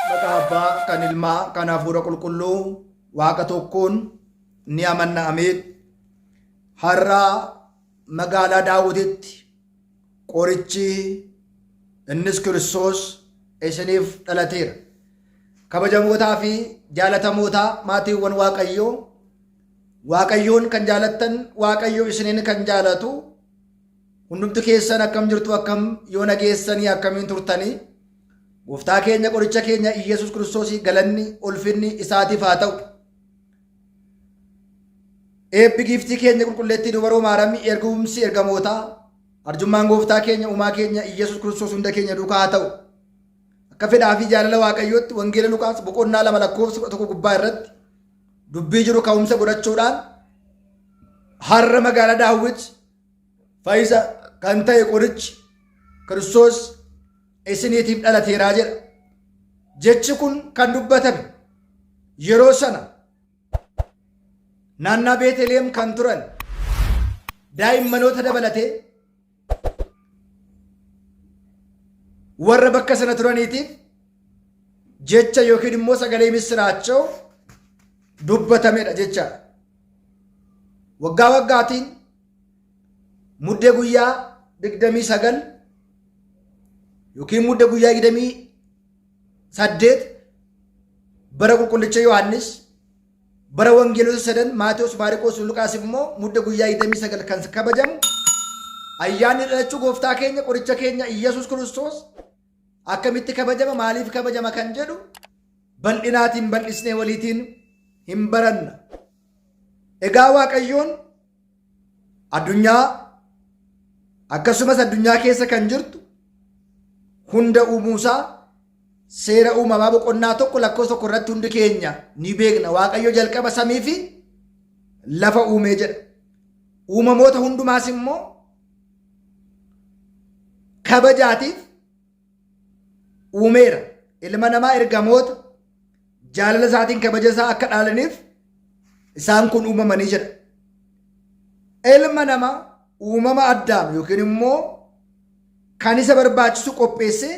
Maqaa Abbaa kan Ilmaa kan Hafuura Qulqulluu Waaqa tokkoon ni amanna ameen. Har'a magaalaa Daawititti qorichi innis Kiristoos isiniif dhalateera. Kabajamootaa fi jaalatamootaa maatiiwwan Waaqayyoo Waaqayyoon kan jaalattan Waaqayyo isiniin kan jaalatu hundumti keessan akkam jirtu akkam yoo nageessanii akkamiin turtanii gooftaa keenya qoricha keenya Iyyasuus Kiristoosii galanni ulfinni isaatiif haa ta'u. Eebbi giiftii keenya qulqulleettii dubaroo maaramii ergumsi ergamootaa arjummaan gooftaa keenya uumaa keenya Iyyasuus Kiristoos hunda keenya duukaa haa ta'u. Akka fedhaa fi jaalala Waaqayyootti Wangeela Luqaas boqonnaa 2 lakkoofsa 11 gubbaa irratti dubbii jiru ka'umsa godhachuudhaan har'a magaalaa Daawwit fayyisa kan ta'e qorichi Kiristoos isiniitiif dhalateeraa jedha. Jechi kun kan dubbatame yeroo sana naannaa Beeteliyeem kan turan daa'immanoota dabalatee warra bakka sana turaniitiif jecha yookiin immoo sagalee missiraachoo dubbatamedha jechaadha. Waggaa waggaatiin muddee guyyaa 29 yookiin mudde guyyaa 28 bara qulqullicha Yohaannis bara wangeelota sadan Maatewos, Maariqoos, Luqaas immoo mudde guyyaa 29 kan kabajamu ayyaanni dhalachuu gooftaa keenya qoricha keenya Iyyasuus Kiristoos akkamitti kabajama maaliif kabajama kan jedhu bal'inaatiin bal'isnee waliitiin hin baranna. Egaa Waaqayyoon addunyaa akkasumas addunyaa keessa kan jirtu hunda uumuusaa seera uumamaa boqonnaa 1 lakkoofsa 1 irratti hundi keenya ni beekna. Waaqayyo jalqaba samii fi lafa uumee jedha. Uumamoota hundumaas immoo kabajaatiif uumeera. Ilma namaa ergamoota jaalala isaatiin kabaja isaa akka dhaalaniif isaan kun uumamanii jedha. Ilma namaa uumama Addaam yookiin immoo kan isa barbaachisu qopheessee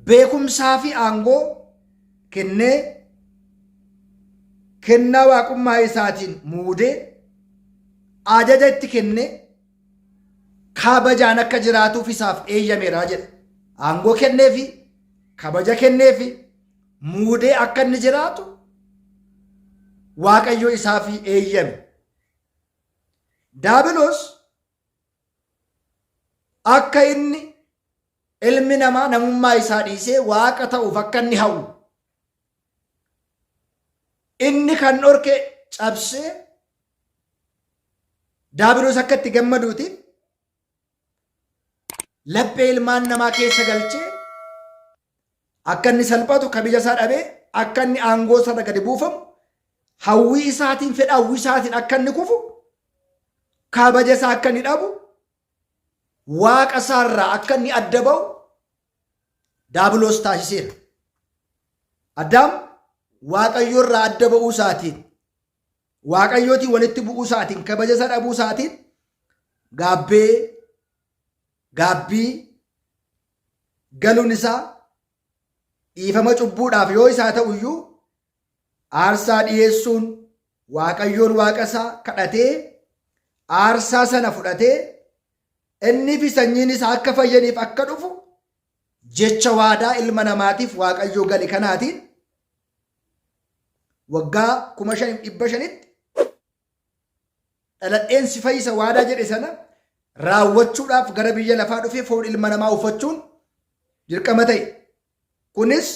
beekumsaa fi aangoo kennee kennaa waaqummaa isaatiin muudee ajaja itti kennee kabajaan akka jiraatuuf isaaf eeyyameera jedha. Aangoo kenneefi, kabaja kenneefi, muudee akka inni jiraatu Waaqayyo isaaf eeyyame. Daabiloos akka inni ilmi namaa namummaa isaa dhiisee waaqa ta'uuf akka inni hawwu inni kan dhorke cabsee Daabiloos akka itti gammaduuti laphee ilmaan namaa keessa galchee akka inni salphatu kabija isaa dhabee akka inni aangoo isaarra gadi buufamu hawwii isaatiin fedha hawwii isaatiin akka inni kufu kabaja isaa akka inni dhabu waaqa isaarraa akka inni adda ba'u daabiloos taasiseera. Addaam waaqayyo irraa adda ba'uu isaatiin Waaqayyootiin walitti bu'uu isaatiin kabaja isaa dhabuu isaatiin gaabbee gaabbii galuun isaa dhiifama cubbuudhaaf yoo isaa ta'u iyyuu aarsaa dhiyeessuun Waaqayyoon waaqa isaa kadhatee aarsaa sana fudhatee innii fi sanyiin isaa akka fayyaniif akka dhufu jecha waadaa ilma namaatiif Waaqayyoo gale kanaatiin waggaa 5500tti dhaladheen si fayyisa waadaa jedhe sana raawwachuudhaaf gara biyya lafaa dhufee foon ilma namaa uffachuun dirqama ta'e. Kunis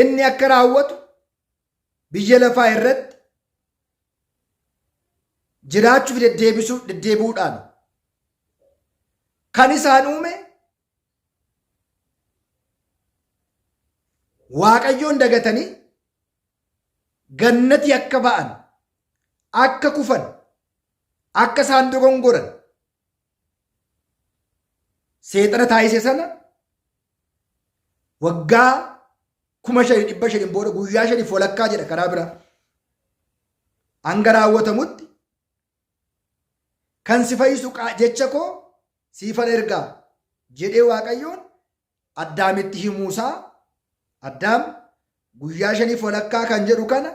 inni akka raawwatu biyya lafaa irratti jiraachuuf deddeebisuu deddeebi'uudhaan kan isaan uume Waaqayyoon dagatanii gannatii akka ba'an, akka kufan, akka isaan dogongoran seexana taasise sana waggaa 5500 booda guyyaa shaniif walakkaa jedha karaa biraa hanga raawwatamutti kan si fayyisu jecha koo siifan ergaa. jedhee Waaqayyoon Addaamitti himuusaa Addaam guyyaa shaniif walakkaa kan jedhu kana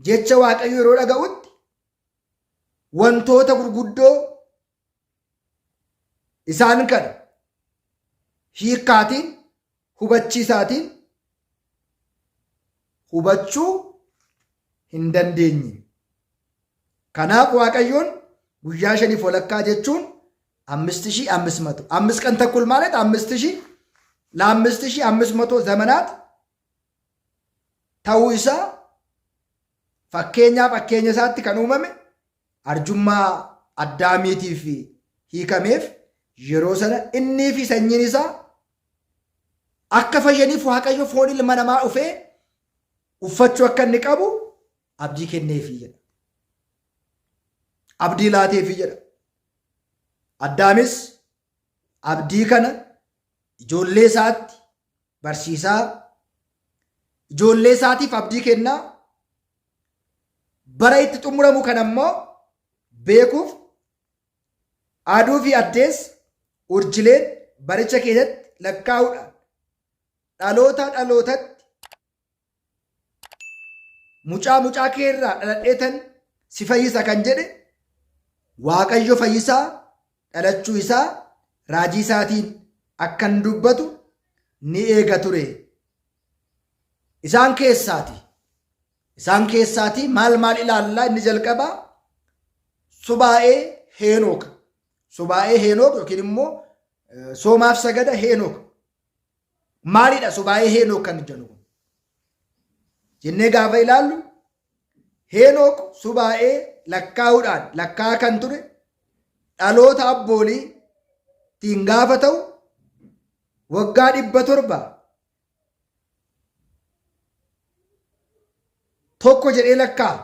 jecha Waaqayyo yeroo dhaga'utti wantoota gurguddoo isaan kana hiikkaatiin hubachiisaatiin hubachuu hin dandeenye. Kanaaf Waaqayyoon guyyaa shaniif walakkaa jechuun አምስት ሺህ አምስት መቶ አምስት ቀን ተኩል ማለት 5500 ዘመናት ta'uu isaa fakkeenyaa fakkeenya isaatti kan uumame arjummaa Addaamiitiif hiikameef yeroo sana innii fi sanyiin isaa akka fayyaniif Waaqayyo foon ilma namaa dhufee uffachuu akka inni qabu abdii kenneefii jedha. Abdii laateefii jedha. Addaamis abdii kana ijoollee isaatti barsiisaa ijoollee isaatiif abdii kennaa bara itti xumuramu kana immoo beekuuf aduu fi addeessa urjileen baricha keessatti lakkaa'uudhaan dhaloota dhalootatti mucaa mucaa keerraa dhaladheetan si fayyisa kan jedhe Waaqayyo fayyisaa dhalachuu isaa raajii isaatiin akkan dubbatu ni eega ture. Isaan keessaati. Isaan keessaati maal maal ilaallaa? Inni jalqabaa subaa'ee Heenook. Subaa'ee Heenook yookiin immoo soomaaf sagada Heenook. Maalidha subaa'ee Heenook kan jennu kun? Jennee gaafa ilaallu, Heenook subaa'ee lakkaa'uudhaan lakkaa'aa kan ture dhaloota abboolii tiin gaafa ta'u waggaa 700 tokko jedhee lakkaa'a.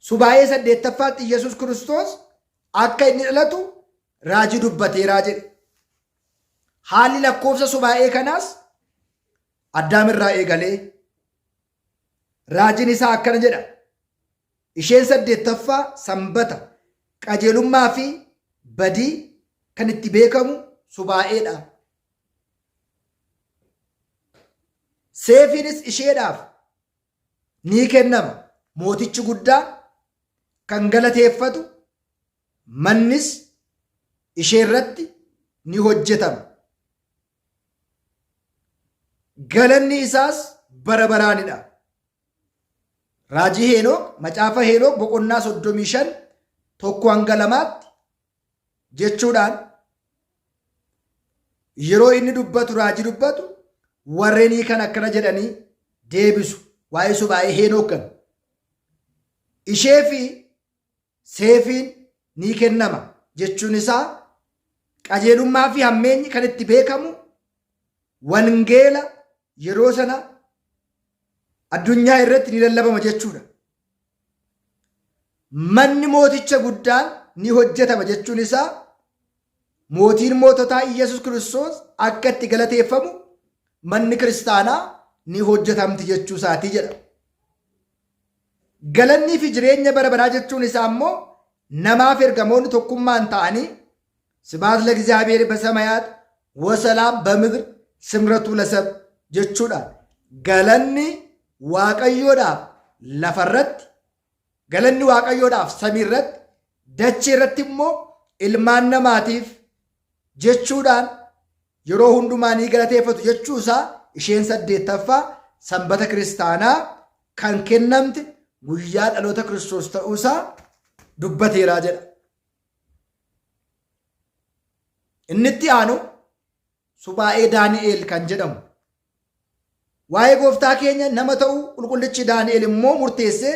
Subaa'ee saddeettaffaatti Yesuus Kiristoos akka inni dhalatu raajii dubbateeraa jedhe. Haalli lakkoofsa subaa'ee kanaas Addaam irraa eegalee raajiin isaa akkana jedha. Isheen saddeettaffaa sanbata qajeelummaa fi badii kan itti beekamu subaa'eedha. Seefiinis isheedhaaf ni kennama. Mootichi guddaan kan galateeffatu mannis ishee irratti ni hojjetama. Galanni isaas bara baraanidha. Raajii Heenook, Macaafa Heenook boqonnaa 35 1 hanga 2tti jechuudhaan yeroo inni dubbatu, raajii dubbatu, warreenii kan akkana jedhanii deebisu waa'ee subaa'ee Heenook kan. Ishee fi seefiin ni kennama jechuun isaa qajeelummaa fi hammeenyi kan itti beekamu wangeela yeroo sana addunyaa irratti ni lallabama jechuudha. Manni mooticha guddaan ni hojjetama jechuun isaa mootiin moototaa Iyyasuus Kiristoos akka itti galateeffamu manni kiristaanaa ni hojjetamti jechuu isaatii jedha. Galannii fi jireenya bara baraa jechuun isaa immoo namaaf ergamoonni tokkummaan ta'anii ስብሐት ለእግዚአብሔር በሰማያት ወሰላም በምድር ስምረቱ ለሰብ jechuudhaan galanni Waaqayyoodhaaf lafarratti, galanni Waaqayyoodhaaf samiirratti, dachee irratti immoo ilmaan namaatiif jechuudhaan yeroo hundumaa ni galateeffatu jechuu isaa isheen saddeettaffaa sanbata kiristaanaa kan kennamte guyyaa dhaloota Kiristoos ta'uusaa dubbateeraa jedha. Inni itti aanu subaa'ee Daani'eel kan jedhamu. Waa'ee gooftaa keenya nama ta'uu qulqullichi Daani'eel immoo murteessee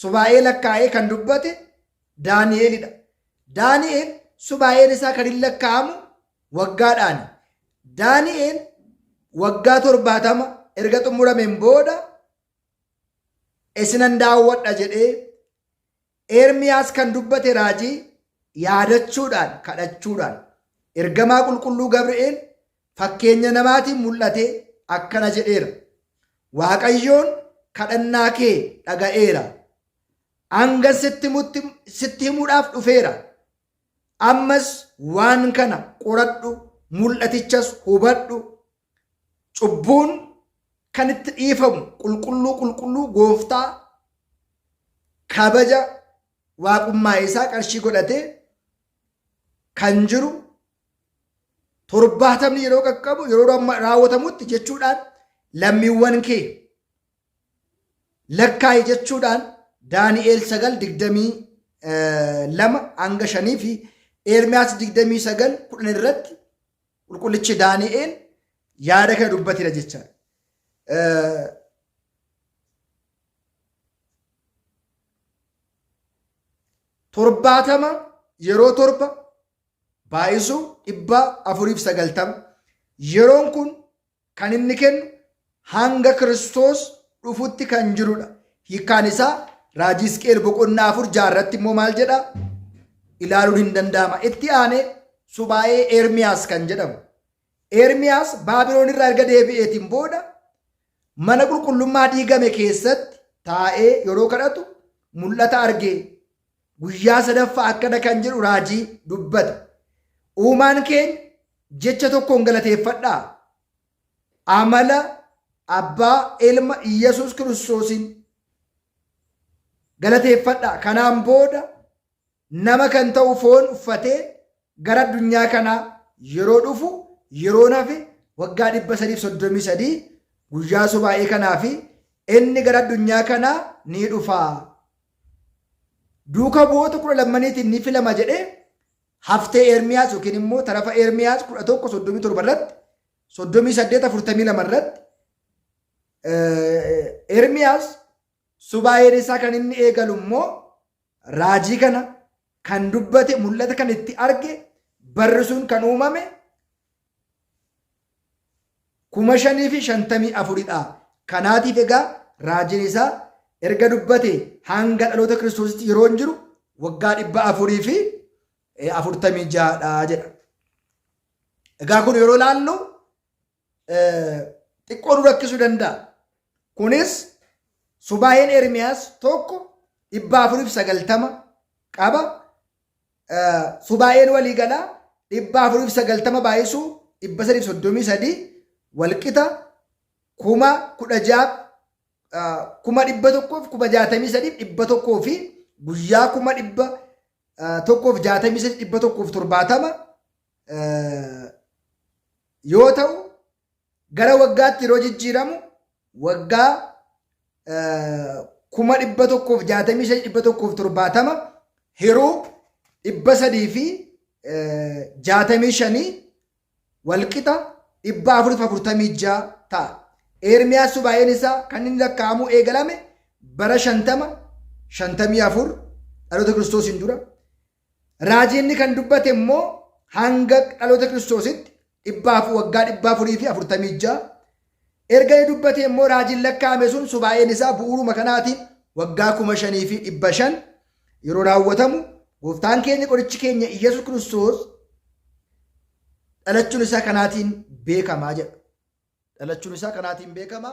subaa'ee lakkaa'ee kan dubbate Daani'eelidha. Daani'eel subaa'een isaa kan hin lakkaa'amu waggaadhaani. Daani'eel waggaa 70 erga xumurameen booda isinan daawwadha jedhee Ermiyaas kan dubbate raajii yaadachuudhaan kadhachuudhaan ergamaa qulqulluu Gabri'eel fakkeenya namaatiin mul'atee akkana jedheera. Waaqayyoon kadhannaa kee dhaga'eera. Hanga sitti himuudhaaf dhufeera. Ammas waan kana qoradhu, mul'atichas hubadhu. Cubbuun kan itti dhiifamu qulqulluu qulqulluu gooftaa kabaja waaqummaa isaa qarshii godhatee kan jiru torbaatamni yeroo qaqqabu yeroo raawwatamutti jechuudhaan lammiiwwan kee lakkaa'i jechuudhaan Daani'eel 9 22 hanga 5 fi Ermiyaas 29 10 irratti qulqullichi Daani'eel yaada kana dubbateera jechaadha. 70 yeroo 7 baay'isuu 490 yeroon kun kan inni kennu hanga Kiristoos dhufutti kan jirudha. Hiikkaan isaa raajii Hisqi'eel boqonnaa 4 jaarratti immoo maal jedha? Ilaaluun hin danda'ama. Itti aanee subaa'ee Ermiyaas kan jedhamu. Ermiyaas Baabiloon irraa erga deebi'eetiin booda mana qulqullummaa diigame keessatti taa'ee yeroo kadhatu mul'ata argee guyyaa sadaffaa akkana kan jedhu raajii dubbate. Uumaan keenya jecha tokkoon galateeffadhaa. Amala abbaa ilma Iyyasuus Kiristoosiin galateeffadhaa. Kanaan booda nama kan ta'u foon uffatee gara addunyaa kanaa yeroo dhufu yeroon hafe waggaa 333 guyyaa subaa'ee kanaa fi inni gara addunyaa kanaa ni dhufa. Duuka bu'oota kudha lammaniitiin ni filama jedhee haftee Ermiyaas yookiin immoo tarafa Ermiyaas 11 37 irratti 38 42 irratti Ermiyaas subaa'een isaa kan inni eegalu immoo raajii kana kan dubbate mul'ata kan itti arge barri sun kan uumame 5054dha. Kanaatiif egaa raajiin isaa erga dubbate hanga dhaloota Kiristoositti yeroo hin jiru waggaa 446dha jedha. Egaa kun yeroo ilaallu xiqqoo nu rakkisuu danda'a. Kunis subaa'een Ermiyaas tokko 490 qaba. Subaa'een waliigalaa 490 baay'isuu 333 walqixa 16,000 100,000 63,100 fi guyyaa 163,170 yoo ta'u gara waggaatti yeroo jijjiiramu waggaa 163,170 hiruu 365 walqixa 446 ta'a. Ermiyaas subaa'een isaa kan inni lakkaa'amuu eegalame bara 50 54 dhaloota Kiristoosiin dura. Raajiin kan dubbate immoo hanga dhaloota Kiristoositti waggaa 446. Erga inni dubbate immoo raajiin lakkaa'ame sun subaa'een isaa bu'uuruma kanaatiin waggaa 5500 yeroo raawwatamu gooftaan keenya qorichi keenya Iyyasuus Kiristoos dhalachuun isaa kanaatiin beekamaa jedha. Dhalachuun isaa kanaatiin beekama.